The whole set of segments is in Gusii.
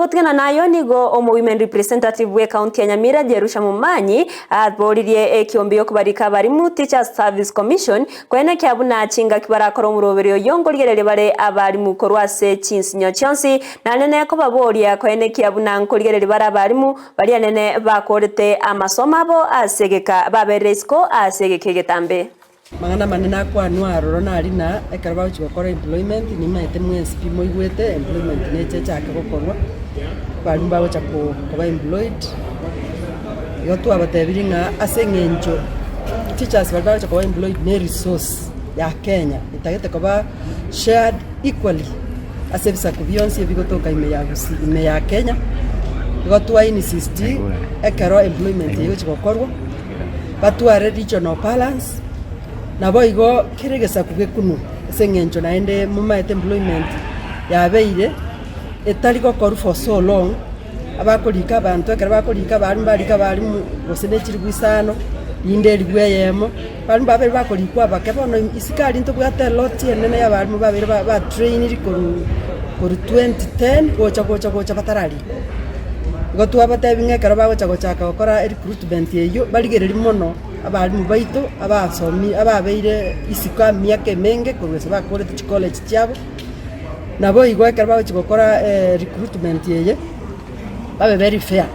Togotigana nayo nigo omo women representative bwe county ya Nyamira Jerusha Momanyi aboririe ekiombe giokobarika abarimu Teachers Service Commission koenekia buna chingaki barakore omoroberi oyio nkorigereria bare abarimu korwa ase chinsinyo chionsi nanene kobaboria koenekia buna nkorigereria bare abarimu baria nene bakorete amasomo abo ase egeka baberire isiko ase egeka egetambe. Amang'ana amanene akwanwa aroro nari na ekero bagochia gokora employment, nimaete mwensi pi moigwete employment neche echake gokorwa, abalimu bagocha ko koba employed. Igo twabatebirie ng'a ase eng'encho teachers baria bagocha koba employed ne eresource ya Kenya etagete koba shared equally ase ebisaku bionsi ebigotoka ime ya gusii ime ya Kenya, igo twa insist ekero employment eye egochia gokorwa. batware regional balance, naboigo kera egesaku gekunwe ase eng'encho naende momaete employment yabeire etari gokorwa for so long, abakorika abanto ekero bakorika abarimu barika abarimu gose ne chilifu isano, rinde elifu eyemo, abarimu babere bakorikwa abake bono isiko aria ntobwate elot enene ya abarimu babere ba batrainiri korwa korwa 2010 gocha gocha gocha batararikwa. Igo twabatebi ng'a ekero bagocha gochaka gokora erecruitment eyio, barigererie mono abalimu baito, abasomi ababeire isiko emiaka emenge korwa ase bakorete chicollege chiabo, naboigo ekero bagochia gokora recruitment eye, babe very fair.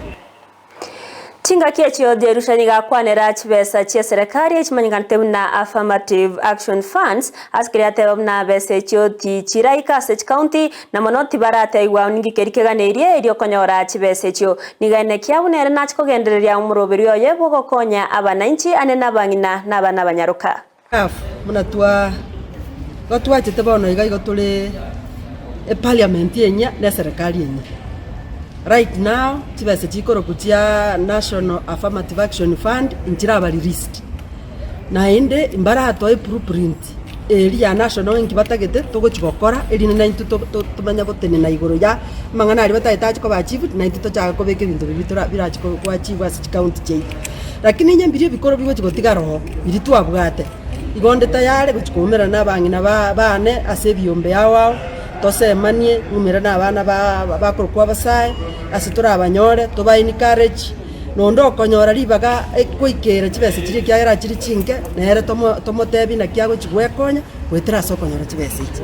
Chingaki echio Jerusha nigo akwanera chibesa chi'eserekari echimanyekanete buna Affirmative Action Funds, ase keria ateba buna besa echio tichiraika ase chikaunti, na mono tibarateigwa ninki keria keganeirie erio konyora chibesa echio. Nigo aenekia buna ere nache kogendereria omoroberio oye bw'ogokonya abanainchi ane nabang'ina na abana abanyaroka. Alafu buna twa igo twachete bono iga igo tore eparliament enyia na eserekari enyia. Right now chibesa chikorokwa chia National Affirmative Action Fund nchiraba released. Naende mbaratoe blueprint eria ya national inki batagete togochi gokora erinde naintwe to- to- tomanye gotenena igoro ya amang'ana aria batagete ache koba achieved naintwe tochake kobeka ebinto biria tora birachi ko achievwa ase chicounty chiaito. Lakini onye mbiria ebikoro bigochi gotigara oo, biria twabwate, igo onde tayare gochi koumerana na abang'ina ba bane ase ebiombe ao ao, tosemanie, ng'umere na abana ba bakorokwa abasae, ase torabanyore, toba encourage, na onde okonyora ribaga goikera chibesa chiria ekiagera chire chinke, nere tomo tomotebie naki agochi gwekonya, goetera ase okonyora chibesa echi.